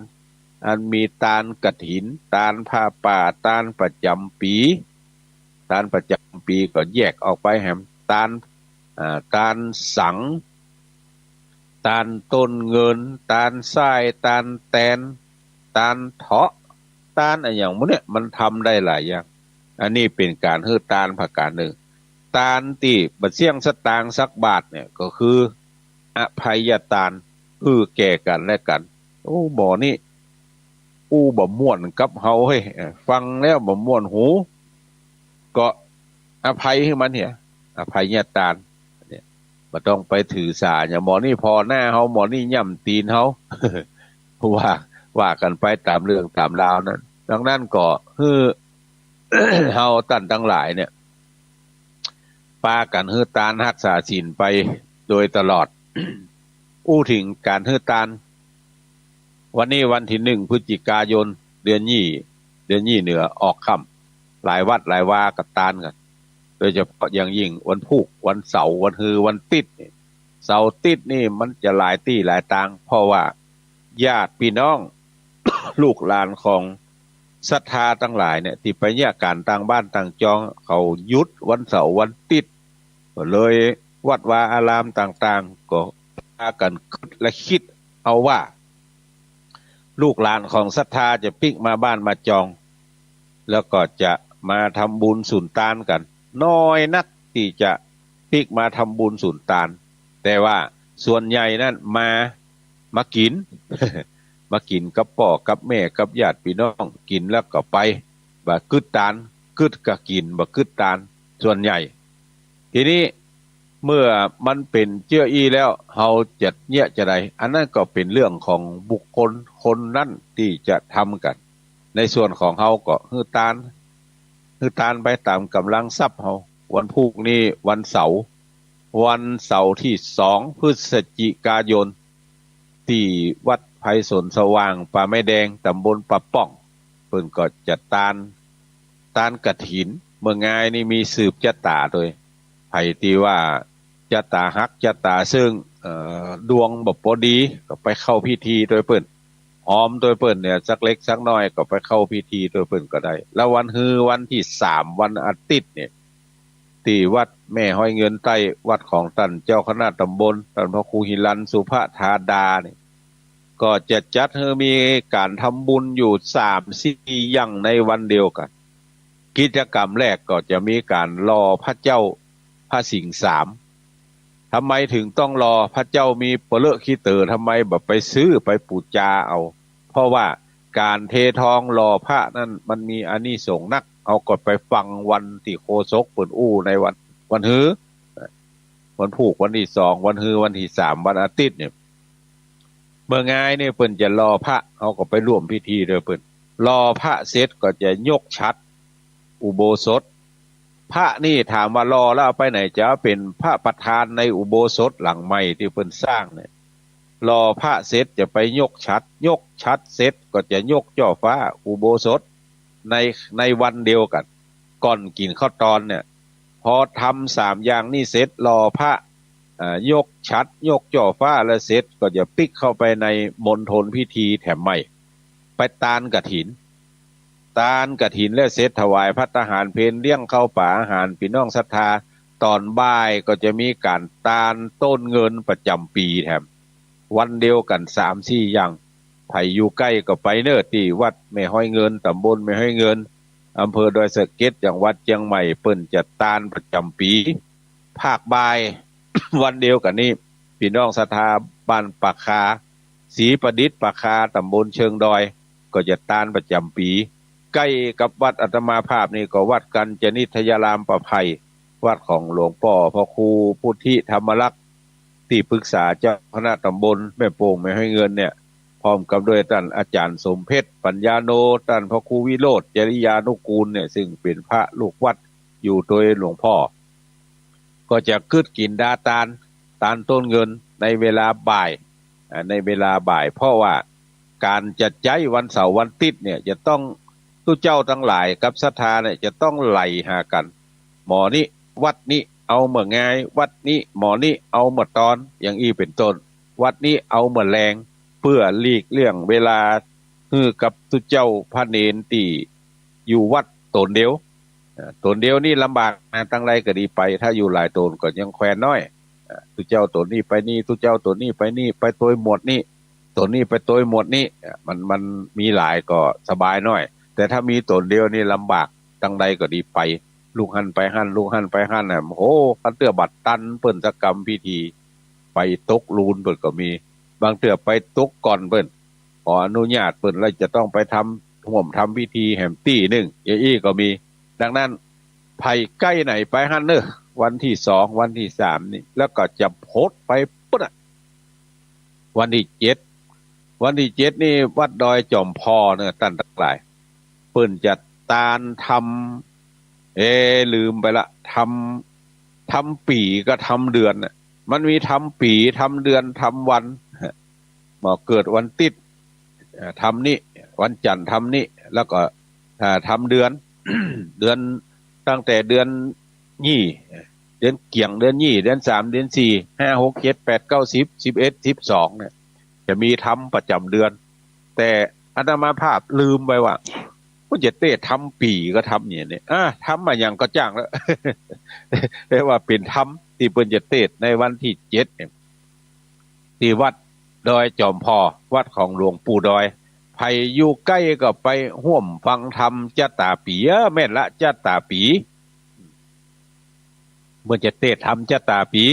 อันมีตานกฐิน ตานผ้าป่า ตานประจ๋ำปี๋ ตานประจ๋ำปี๋ก็แยกออกไปแหม ตาน อ่า ตานสัง ตานต้นเงิน ตานส้าย ตานแตน ตานเถาะ ตานอะหยังหมู่เนี่ย มันทำได้หลายอย่าง อันนี้เป๋นก๋านหื้อตานประก๋านนึ่ง ตานตี้บ่เสี้ยงสตางค์สักบาทเนี่ย ก็คืออภัยตาน หื้อแก่กั๋นและกั๋น โอ้ หมอนี่อู้บ่ม่วนกับเฮาเฮ้ย ฟังแล้วบ่ม่วนหู ก็อภัยหื้อมันเหีย อภัยตานเนี่ย บ่ต้องไปถือสาหยัง หมอนี่ผ่อหน้าเฮา หมอนี่ย่ำตี๋นเฮา ว่า ว่ากั๋นไปต๋ามเรื่องต๋ามราวนั้น ดังนั้นก็หื้อ เฮาต้านตังหลายเนี่ย ปากั๋นหื้อตานฮักษาศีลไปโดยตลอด อู้เถิงก๋านหื้อตาน วันนี้วันตี้นึ่งพฤศจิกายน เดือนยี่ เดือนยี่เหนือออกค่ำ หลายวัดหลายวาก็ตานกั๋น โดยเฉพาะอย่างยิ่งวันพูก วันเสาร์ วันฮือ วันติ๊ดนี่ เสาร์ติ๊ดนี่มันจะหลายตี้หลายตาง เพราะว่าญาติพี่น้อง ลูกหลานของศรัทธาตังหลายเนี่ย ตี้ไปเยียะก๋านตางบ้านตางจอง เขาหยุดวันเสาร์วันติ๊ด ก็เลยวัดวาอารามต่างๆ ก็ปากั๋นกึ๊ดและกึ๊ดเอาว่า ลูกหลานของศรัทธาจะปิ๊กมาบ้านมาจอง แล้วก็จะมาทำบุญสูนตานกั๋น น้อยนักตี้จะปิ๊กมาทำบุญสูนตาน แต่ว่าส่วนใหญ่นั้นมา มากิ๋น มากิ๋นกับป้อกับแม่กับญาติพี่น้อง กิ๋นแล้วก็ไป บ่กึ๊ดตาน กึ๊ดก็กิ๋น บ่กึ๊ดตาน ส่วนใหญ่ ทีนี้เมื่อมันเป๋นเจื้ออี้แล้ว เฮาจะเยียะจาใด อันนั้นก็เป๋นเรื่องของบุคคลคนนั้นตี้จะทำกั๋น ในส่วนของเฮาก็หื้อตาน หื้อตานไปต๋ามก๋ำลังทรัพย์เฮา วันพูกนี้วันเสาร์ วันเสาร์ตี้สองพฤศจิกายน ตี้วัด ไพศาลสว่าง ป่าไม้แดง ต๋ำบลป่าป่อง เปิ้นก็จัดตาน ตานกฐิน เมื่องายนี่มีสืบจะต๋าโตย ใผตี้ว่าจะต๋าฮักจะต๋าเซิ่ง เอ่อ ดวงบ่ปอดี ก็ไปเข้าพิธีโตยเปิ้น หอมโตยเปิ้นเนี่ย สักเล็กสักน้อยก็ไปเข้าพิธีโตยเปิ้นก็ได้ แล้ววันฮือวันตี้สาม วันอาทิตย์เนี่ย ตี้วัดแม่ฮ้อยเงินใต้ วัดของต้านเจ้าคณะต๋ำบล ต้านพระครูหิรัญสุภธาดาเนี่ย ก็จะจัดหื้อมีก๋านทำบุญอยู่สามสี่อย่างในวันเดียวกั๋น กิจกรรมแรกก็จะมีก๋านหล่อพระเจ้าพระสิงห์สาม ทำไมถึงต้องหล่อ พระเจ้ามีเปลือขี้เต๋อ ทำไมบ่ไปซื้อไปปู๋จาเอา เพราะว่าก๋านเททองหล่อพระนั้นมันมีอานิสงส์นัก เฮาก็ไปฟังวันตี้โฆษกเปิ้นอู้ในวัน วันฮือ วันพูกวันตี้สอง วันฮือวันตี้สาม วันอาทิตย์เนี่ย เมื่องายนี่เปิ้นจะหล่อพระ เฮาก็ไปร่วมพิธีโตยเปิ้น หล่อพระเสร็จก็จะยกฉัตรอุโบสถ พระนี่ถามว่าหล่อแล้วเอาไปไหน จะเป๋นพระประธานในอุโบสถหลังใหม่ตี้เปิ้นสร้างเนี่ย หล่อพระเสร็จจะไปยกฉัตร ยกฉัตรเสร็จก็จะยกจ้อฟ้าอุโบสถ ใน ในวันเดียวกั๋น ก่อนกิ๋นข้าวตอนเนี่ย พอทำสามอย่างนี้เสร็จ หล่อพระ อ่า ยกฉัตร ยกจ้อฟ้าแล้วเสร็จ ก็จะปิ๊กเข้าไปในมณฑลพิธีแถมใหม่ ไปตานกฐิน ตานกฐินแล้วเสร็จ ถวายภัตตาหารเพล เลี้ยงข้าวป๋าอาหารปี้น้องศรัทธา ต๋อนบ่ายก็จะมีก๋านตานโต้นเงินประจ๋ำปี๋แถม วันเดียวกั๋นสามสี่อย่าง ใผอยู่ใก้ก็ไปเน่อ ตี้วัดแม่ฮ้อยเงิน ต๋ำบลแม่ฮ้อยเงิน อำเภอดอยสะเก็ด จังหวัดเจียงใหม่ เปิ้นจัดตานประจ๋ำปี๋ ภาคบ่าย วันเดียวกั๋นนี้ ปี้น้องศรัทธาบ้านป่าคา ศรีประดิษฐ์ป่าคา ต๋ำบลเชิงดอย ก็จัดตานประจ๋ำปี๋ ใก้กับวัดอาตมาภาพนี่ก็วัดกัญจนิทยารามป่าไผ่ วัดของหลวงป้อพระครูพุทธิธรรมลักษณ์ ตี้ปรึกษาเจ้าคณะต๋ำบลแม่โป่งแม่ฮ้อยเงินเนี่ย พร้อมกับด้วยต้านอาจ๋ารย์สมเพชร ปัญญาโน ต้านพระครูวิโรจน์ จริยานุกูลเนี่ย ซึ่งเป๋นพระลูกวัดอยู่โตยหลวงป้อ ก็จะกึ๊ดกิ๋นดาตาน ตานโต้นเงินในเวลาบ่าย อ่า ในเวลาบ่าย เพราะว่าก๋านจะใจ๊วันเสาร์วันอาทิตย์เนี่ย จะต้อง ตุ๊เจ้าตังหลายกับศรัทธาเนี่ย จะต้องไหลหากั๋น หม้อนี้ วัดนี้ เอาเมื่องาย วัดนี้ หม้อนี้ เอาเมื่อตอน อย่างอี้เป๋นต้น วัดนี้ เอาเมื่อแลง เปื้อหลีกเลี่ยงเวลาหื้อกับตุ๊เจ้าพระเณรตี้อยู่วัดต๋นเดียว อ่า ต๋นเดียวนี่ลำบากนะ ตังใดก็ดีไป ถ้าอยู่หลายต๋นก็ยังแควนน้อย อ่า ตุ๊เจ้าต๋นนี้ไปนี่ ตุ๊เจ้าต๋นนี้ไปนี่ ไปโตยหมวดนี้ ต๋นนี้ไปโตยหมวดนี้ อ่า มัน มันมีหลายก็สบายน้อย แต่ถ้ามีต๋นเดียวนี่ลำบาก ตังใดก็ดีไป ลูกหั้นไปหั้น ลูกหั้นไปหั้นน่ะ โอ้ คันเตื้อบ่ตันเปิ้นสักกำพิธี ไปตกลูนเปิ้นก็มี บางเตื้อไปตกก่อนเปิ้น ขออนุญาตเปิ้นแล้วจะต้องไปทำ ฮ่วมทำพิธีแหมตี้นึ่ง อย่างอี้ก็มี ดังนั้น ใผใก้ไหนไปหั้นเน่อ วันตี้สอง วันตี้สามนี่ แล้วก็จะพดไปปุ้นน่ะ วันตี้เจ็ด วันตี้เจ็ดนี่วัดดอยจอมพอเน่อ ต้านตังหลาย เปิ้นจัดตานทำ เอ ลืมไปละ ทำ ทำปี๋กับทำเดือนน่ะ มันมีทำปี๋ ทำเดือน ทำวัน หม้อเกิดวันติ๊ด เอ่อ ทำนี้ วันจั๋นทร์ทำนี้ แล้วก็ อ่า ทำเดือน เดือน ตั้งแต่เดือนยี่ เดือนเกี่ยง เดือนยี่ เดือนสาม เดือนสี่ ห้า หก เจ็ด แปด เก้า สิบ สิบเอ็ด สิบสองเนี่ย จะมีทำประจ๋ำเดือน แต่อาตมาภาพลืมไปว่า เปิ้นจะเตศน์ทำปี๋กับทำเนี่ย อ่า ทำมาหยังก็จ้างแล้ว แต่ว่าเป๋นทำตี้เปิ้นจะเตศน์ในวันตี้เจ็ดเนี่ย ตี้วัดดอยจอมพอ วัดของหลวงปู่ดอย ใผอยู่ใก้ก็ไปฮ่วมฟังธรรมจะต๋าปี๋ เออ แม่นละ จะต๋าปี๋ เปิ้นจะเตศน์ทำจะต๋าปี๋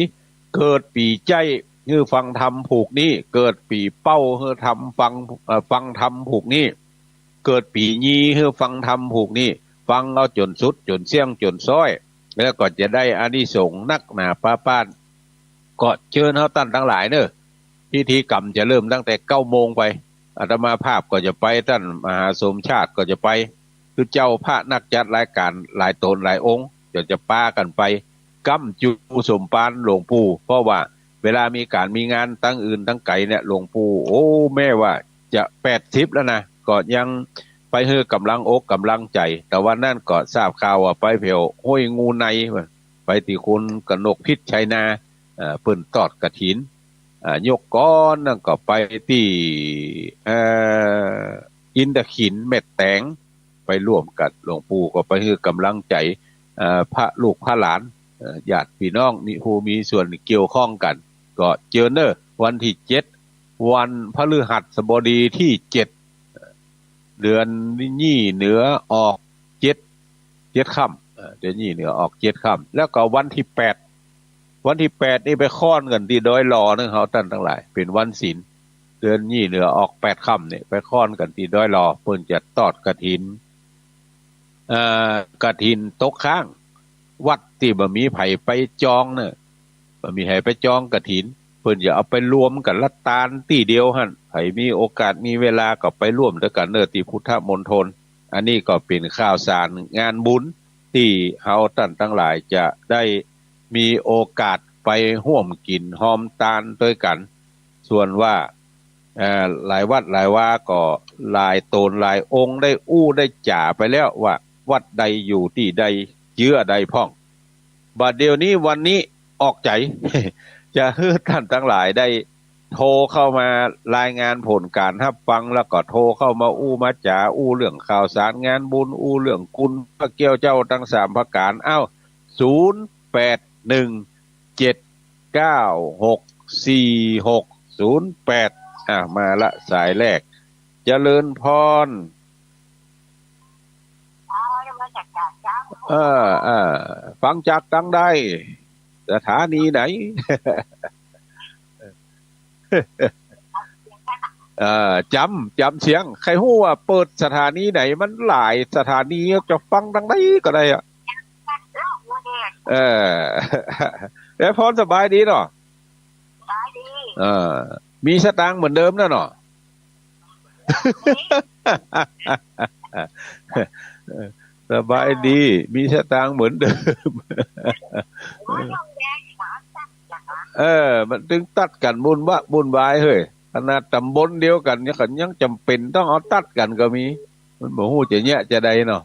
เกิดปี๋ใจ๊หื้อฟังธรรมผูกนี้ เกิดปี๋เป้าหื้อทำฟัง เอ่อ ฟังธรรมผูกนี้ เกิดปี๋ยีหื้อฟังธรรมผูกนี้ ฟังเอาจ๋นสุด จ๋นเสี้ยง จ๋นซ้อย แล้วก็จะได้อานิสงส์นักหนาปาปาน ก็เจิญเฮาต้านตังหลายเน่อ พิธีกรรมจะเริ่มตั้งแต่เก้าโมงไป อาตมาภาพก็จะไป ต้านมหาสมชาติก็จะไป ตุ๊เจ้าพระนักจัดรายก๋านหลายต๋นหลายองค์ ก็จะปากั๋นไป ก้ำจู๋สมภารหลวงปู่ เพราะว่า วลามีก๋านมีงานตังอื่นตังไกลเนี่ย หลวงปู่ โอ้ แม้ว่าจะแปดสิบแล้วนะ ก็ยังไปหื้อก๋ำลังอกก๋ำลังใจ๋ แต่วันนั้นก็ทราบข่าวว่าไปแผวห้วยงูใน ไปตี้คุณกนกพิชชัยนา เอ่อ เปิ้นตอดกฐิน อ่า ยกก่อนนั้นก็ไปตี้ เอ่อ อินทขิลแม่แต๋ง ไปร่วมกั๋น หลวงปู่ก็ไปหื้อก๋ำลังใจ๋ เอ่อ พระลูกพระหลาน เอ่อ ญาติพี่น้อง มีผู้มีส่วนเกี่ยวข้องกั๋น ก็เจิญเน่อ วันตี้เจ็ด วันพฤหัสบดีตี้เจ็ด เดือนยี่เหนือออกเจ็ด เจ็ดค่ำ เอ่อ เดือนยี่เหนือออกเจ็ดค่ำ แล้วก็วันตี้แปด วันตี้แปดนี่ไปค้อนกั๋นตี้ดอยหล่อเน่อ เฮาต้านตังหลาย เป๋นวันศีล เดือนยี่เหนือออกแปดค่ำนี่ ไปค้อนกั๋นตี้ดอยหล่อ เปิ้นจะตอดกฐิน เอ่อ กฐินตกค้าง วัดตี้บ่มีใผไปจองเน่อ บ่มีใผไปจองกฐิน เปิ้นจะเอาไปรวมกั๋นละตานตี้เดียวหั้น ใผมีโอกาสมีเวลาก็ไปร่วมตวยกั๋นเน่อ ตี้พุทธมณฑล อันนี้ก็เป๋นข่าวสารงานบุญ ตี้เฮาต้านตังหลายจะได้มีโอกาสไปฮ่วมกิ๋นฮอมตานตวยกั๋น ส่วนว่า เอ่อ หลายวัดหลายวาก็หลายต๋นหลายองค์ได้อู้ได้จ๋าไปแล้วว่าวัดใดอยู่ตี้ใด เจื้อใดพ่อง บ่าเดี่ยวนี้วันนี้ออกใจ๋ จะหื้อต้านตังหลายได้โทรเข้ามารายงานผลก๋านฮับฟัง แล้วก็โทรเข้ามาอู้มาจ๋า อู้เรื่องข่าวสารงานบุญ อู้เรื่องคุณพระเกี้ยวเจ้าตังสามประก๋าน เอ้า ศูนย์แปดหนึ่งเจ็ดเก้าหกสี่หกศูนย์แปด อ่ะ มาละสายแรก เจริญพร อ๋อ นมัสก๋านเจ้า เออ เออ ฟังจากตังใด สถานีไหน เออ จ๋ำ จ๋ำเสียง ใค่ฮู้ว่าเปิดสถานีไหน มันหลายสถานี จะฟังตังใดก็ได้อะ เออ แล้วพรสบายดีเนาะ สบายดี เออ มีสตางค์เหมือนเดิมนะเนาะ สบายดี มีสตางค์เหมือนเดิม เออ มันตึงตัดกั๋นวุ่นวะ วุ่นวายเฮ้ย ขนาดต๋ำบลเดียวกั๋นยัง ยังจ๋ำเป๋นต้องเอาตัดกั๋นก็มี มันบ่ฮู้จะเยียะจะใดเนาะ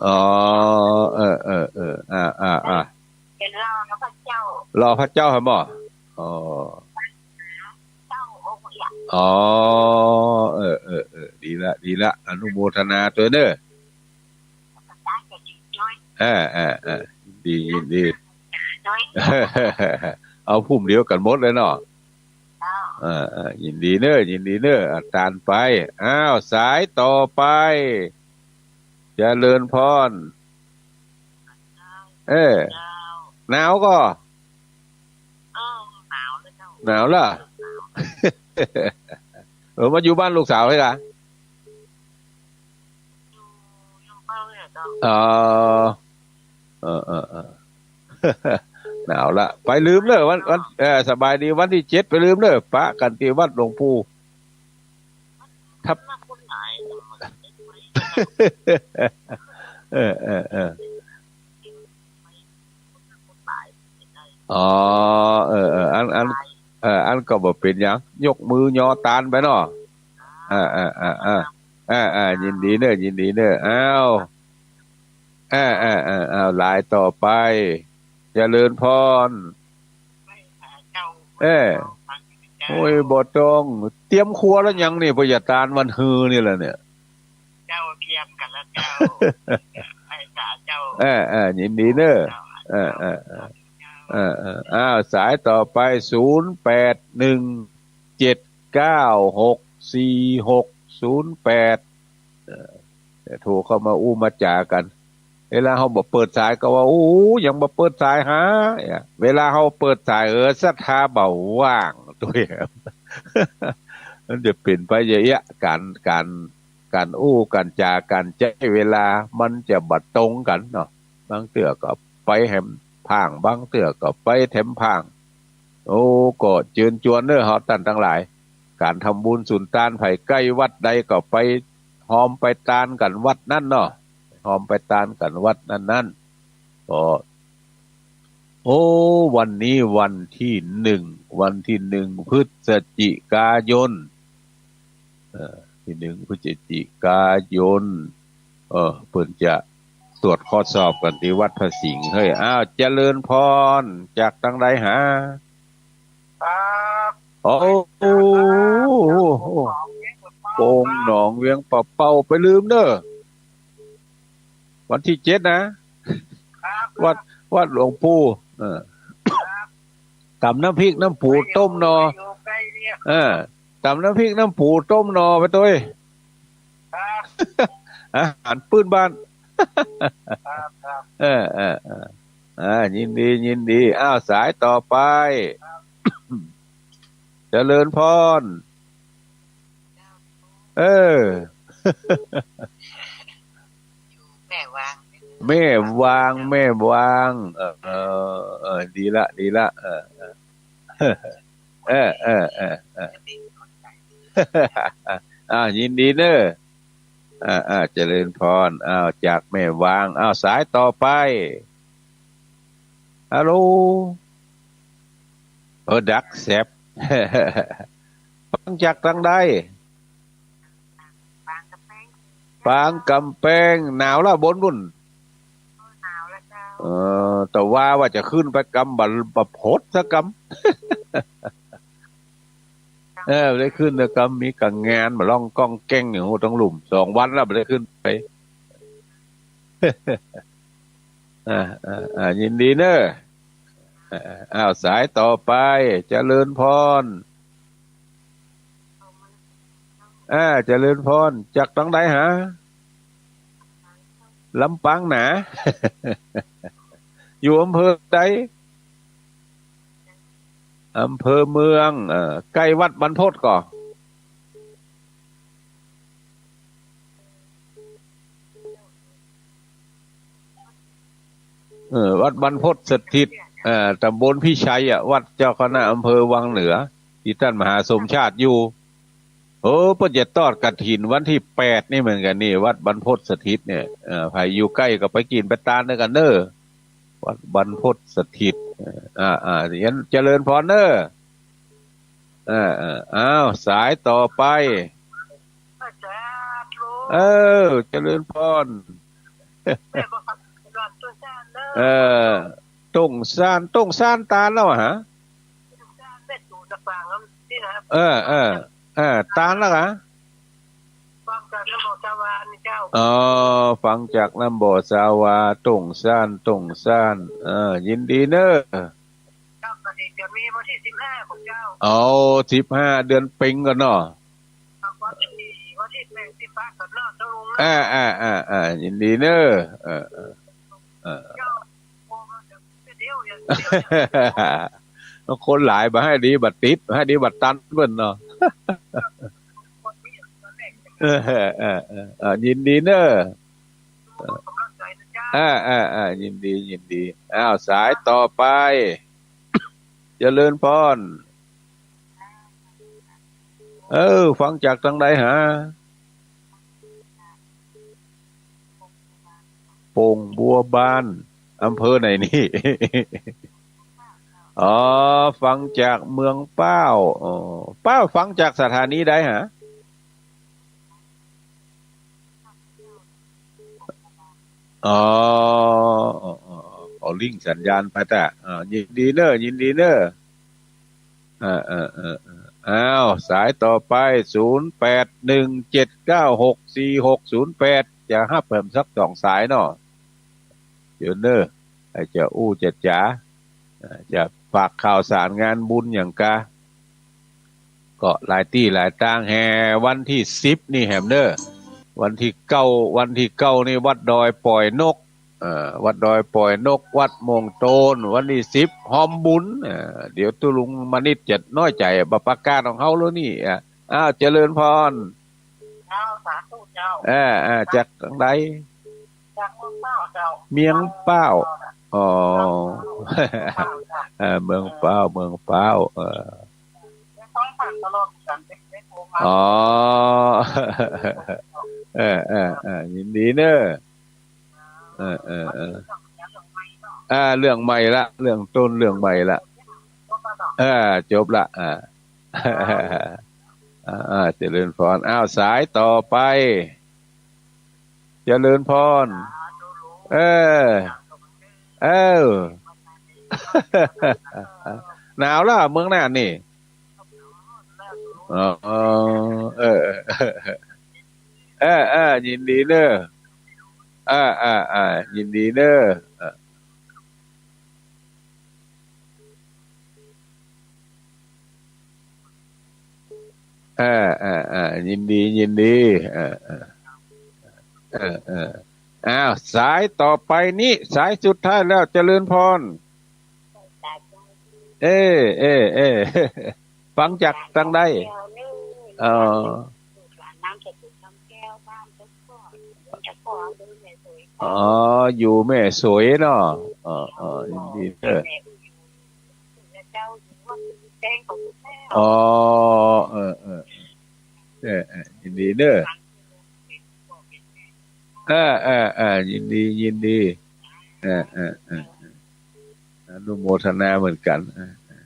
อ๋อ เออ เออ เออ อ่า อ่า อ่า เดี๋ยวรอพระเจ้า รอพระเจ้าครับบ่ อ๋อ เจ้าองค์เดียว อ๋อ เออ เออ เออ ดีละ ดีละ อนุโมทนาตวยเน่อ เออ เออ เออ ยินดี ยินดี เอาภูมิเดียวกั๋นหมดเลยเนาะ เออ เออ ยินดีเน่อ ยินดีเน่อ อ่ะ ตานไป อ้าว สายต่อไป เจริญพร เออ หนาวก่อ เออ หนาวแล้วเจ้า หนาวละ เออ มาอยู่บ้านลูกสาวใช่กะ อยู่ อยู่บ้านเนี่ยเจ้า อ๋อ เออ เออ เออ หนาวละ ไปลืมเน่อ วัน วัน เออ สบายดี วันตี้เจ็ดไปลืมเน่อ ปะกั๋นตี้วัดหลวงปู่ ครับ เออ เออ เออ อ๋อ เออ เออ อัน อัน เออ อันก็บ่เป๋นหยัง ยกมือยอตานไปเนาะ เออ เออ เออ เออ เออ เออ ยินดีเน่อ ยินดีเน่อ อ้าว เออ เออ เออ อ้าว สายต่อไป เจริญพร เออ โอ้ย บ่ต้อง เตรียมครัวแล้วยังนี่ บ่าจะตานวันฮือนี่แหละเนี่ย เจ้าเตรียมกั๋นแล้วเจ้า ไปหาเจ้า เออ เออ ยินดีเน่อ เออ เออ เออ เออ เออ อ้าว สายต่อไป ศูนย์แปดหนึ่งเจ็ดเก้าหกสี่หกศูนย์แปด เออ โทรเข้ามาอู้มาจ๋ากั๋น เวลาเฮาบ่เปิดสายก็ว่า โอ้ ยังบ่เปิดสายหา เวลาเฮาเปิดสาย เออ ศรัทธาบ่ว่างตวย มันจะเป๋นไปอย่างเงี้ย ก๋าน ก๋าน ก๋านอู้ก๋านจ๋า ก๋านใจ๊เวลา มันจะบ่ตรงกั๋นเนาะ บางเตื้อก็ไปแถมพ่าง บางเตื้อก็ไปแถมพ่าง โอ้ ก็เจิญจวนเน่อ เฮาต้านตังหลาย ก๋านทำบุญสุนตาน ใผใก้วัดใดก็ไปฮอมไปตานกั๋นวัดนั้นเนาะ ฮอมไปตานกั๋นวัดนั้นๆ ก็ โอ้ วันนี้วันที่หนึ่ง วันที่หนึ่งพฤศจิกายน เออ ที่หนึ่งพฤศจิกายน เออ เปิ้นจะตรวจข้อสอบกั๋นตี้วัดพระสิงห์ เฮ้ย อ้าว เจริญพร จากตางใดหา ครับ โอ้ โป่งหนองเวียงป่าเป้า ไปลืมเน่อ วันที่เจ็ดนะ ครับ วัด วัดหลวงปู่ เออ ครับ ต๋ำน้ำพริกน้ำปูต้มหน่อ อยู่ใกล้เนี่ย เออ ต๋ำน้ำพริกน้ำปูต้มหน่อไปตวย ครับ อาหารพื้นบ้าน ครับ ครับ เออ เออ เออ อ่า ยินดี ยินดี อ้าว สายต่อไป ครับ เจริญพร เออ แม่วาง แม่วาง แม่วาง เออ เออ เออ ดีละ ดีละ เออ เออ เออ เออ เออ อ่า ยินดีเน่อ อ่า อ่า เจริญพร อ้าว จากแม่วาง อ้าว สายต่อไป ฮัลโหล เออ ดักแซบ ฟังจากตางใด ปางกำแปง หนาวละบนนู่น เออ แต่ว่า ว่าจะขึ้นไปกำบ่ บ่พดสักกำ เออ บ่ได้ขึ้นสักกำ มีกั๋งงานมาล่องก้องแก้งอยู่ตังลุ่ม สองวันแล้วบ่ได้ขึ้นไป อ่า อ่า อ่า ยินดีเน่อ อ่า อ้าว สายต่อไป เจริญพร อ่า เจริญพร จากตางใดหา ลำปางหนา อยู่อำเภอใด อำเภอเมือง เออ ใก้วัดบรรพตก่อ เออ วัดบรรพตสถิต เอ่อ ต๋ำบลพิชัยอะ วัดเจ้าคณะอำเภอวังเหนือ ตี้ต้านมหาสมชาติอยู่ เออ เปิ้นจะตอดกฐินวันตี้แปดนี่เหมือนกั๋นนี่ วัดบรรพตสถิตเนี่ย เออ ใผอยู่ใก้ก็ไปกิ๋นไปตานด้วยกั๋นเน่อ วัดบรรพตสถิต เออ อ่า อ่า เจริญพรเน่อ เออ เออ อ้าว สายต่อไป เออ เจริญพร เออ ต้งซาน ต้งซานตานแล้วอะฮะ เออ เออ เออ ตานแล้วอะ ฟังจากน้ำบ่อสาวานี่เจ้า อ๋อ ฟังจากน้ำบ่อสาวา ต้งซาน ต้งซาน เออ ยินดีเน่อ เจ้า กฐินจะมีวันตี้สิบห้าของเจ้า เอา สิบห้า เดือนเป็งก่อเนาะ วันตี้ วันตี้แปดสิบปะก่อนเนาะ ตกลงนะ อ่า อ่า อ่า อ่า ยินดีเน่อ เออ เออ เออ เจ้า โอ้ มาเดี๋ยวเดี๋ยว คนหลายบ่หื้อดีบ่ติด บ่หื้อดีบ่ตันเปิ้นเนาะ เออ เออ เออ เออ ยินดีเน่อ เออ เออ เออ ยินดี ยินดี อ้าว สายต่อไป เจริญพร เออ ฟังจากตางใดหา โป่งบัวบาน อำเภอใดนี่ อ๋อ ฟังจากเมืองป้าว อ๋อ ป้าว ฟังจากสถานีใดหา อ๋อ อ๋อ อ๋อ อ๋อ ขอลิงก์สัญญาณไปแต่ อ่า ยินดีเน่อ ยินดีเน่อ อ่า อ่า อ่า อ่า อ้าว สายต่อไป ศูนย์แปดหนึ่งเจ็ดเก้าหกสี่หกศูนย์แปด จะฮับแหมสักสองสายเนาะ เดี๋ยวเน่อ ใผจะอู้จะจ๋า อ่า จะฝากข่าวสารงานบุญหยังกา ก็หลายตี้หลายตางแห่วันตี้สิบนี่แหมเน่อ วันตี้เก้า วันตี้เก้านี่วัดดอยป่อยนก เอ่อ วัดดอยป่อยนก วัดม่วงโตน วันตี้สิบฮอมบุญ เอ่อ เดี๋ยวตุ๊ลุงมณิษฐ์จะน้อยใจ๋ บ่ประกาศของเฮาแล้วนี่ อ่ะ อ้าว เจริญพร เจ้า สาธุเจ้า เออ เออ จากตางใด จากเมืองป้าวเจ้า เมียงป้าว อ๋อ เจ้า เมืองป้าวเจ้า เออ เมืองป้าว เมืองป้าว เออ ได้ฟังผ่านตลอดกัน ได้ ได้โทรมา อ๋อ เออ เออ เออ ยินดีเน่อ เออ เออ เออ อ่า เรื่องใหม่ละ เรื่องต้นเรื่องใหม่ละ เออ จบละ อ่า อ่า อ่า เจริญพร อ้าว สายต่อไป เจริญพร เออ เออ หนาวละเมืองน่านนี่ อ๋อ เออ เออ เออ ยินดีเน้อ เออ เออ เออ ยินดีเน้อ เออ เออ เออ เออ ยินดี ยินดี เออ เออ เออ เออ อ้าว สายต่อไปนี้ สายสุดท้ายแล้ว เจริญพร เออ เออ เออ ฟังจากตางใด อ๋อ อ๋อ อยู่แม่สวยเนาะ อ๋อ อ๋อ ยินดีเน้อ อ๋อ เออ เออ เออ เออ ยินดีเน้อ เออ เออ เออ ยินดี ยินดี เออ เออ เออ เออ อนุโมทนาเหมือนกั๋น เออ เออ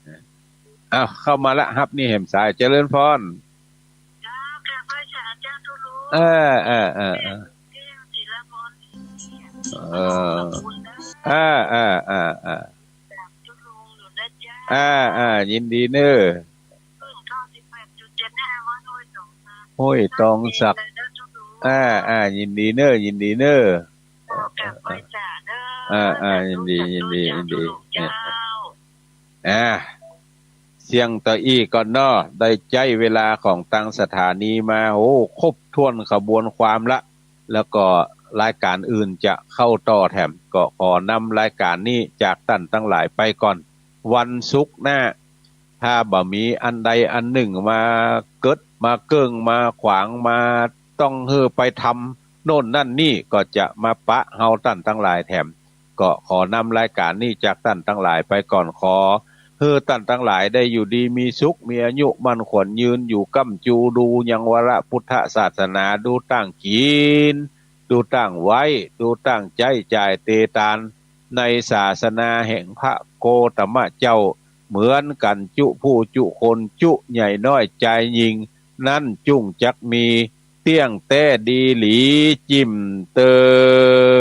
เออ อ้าว เข้ามาละ ฮับนี่แหมสาย เจริญพร เออ เออ เออ เออ เออ เออ เออ เออ เออ เออ เออ ยินดีเน้อ ห้วยตองสัก อ่า อ่า ยินดีเน้อ ยินดีเน้อ อ่า อ่า ยินดี ยินดี ยินดี อ่า เสี้ยงเต้าอี้ก่อนเนาะ ได้ใจ๊เวลาของตางสถานีมา โอ้ ครบถ้วนขบวนความละ แล้วก็รายก๋านอื่นจะเข้าต่อแถม ก็ขอนำรายก๋านนี้จากต้านตังหลายไปก่อน วันศุกร์หน้า ถ้าบ่มีอันใดอันนึ่งมาเกิด มาเกิ่ง มาขวาง มาต้องหื้อไปทำโน่นนั่นนี่ ก็จะมาปะเฮาต้านตังหลายแถม ก็ขอนำรายก๋านนี้จากต้านตังหลายไปก่อน ขอหื้อต้านตังหลายได้อยู่ดีมีสุข มีอายุมั่นขวัญยืน อยู่ก้ำจู ดูยังวรพุทธศาสนา ดูต้างกิ๋น ดูต้างไหว้ ดูต้างใจ๊จ่ายเตตาน ในศาสนาแห่งพระโคตมะเจ้า เหมือนกั๋นจุผู้จุคน จุใหญ่น้อยจายญิง นั้นจุ่งจักมี เตี้ยงแต๊ดีหลี จิ่มเตอ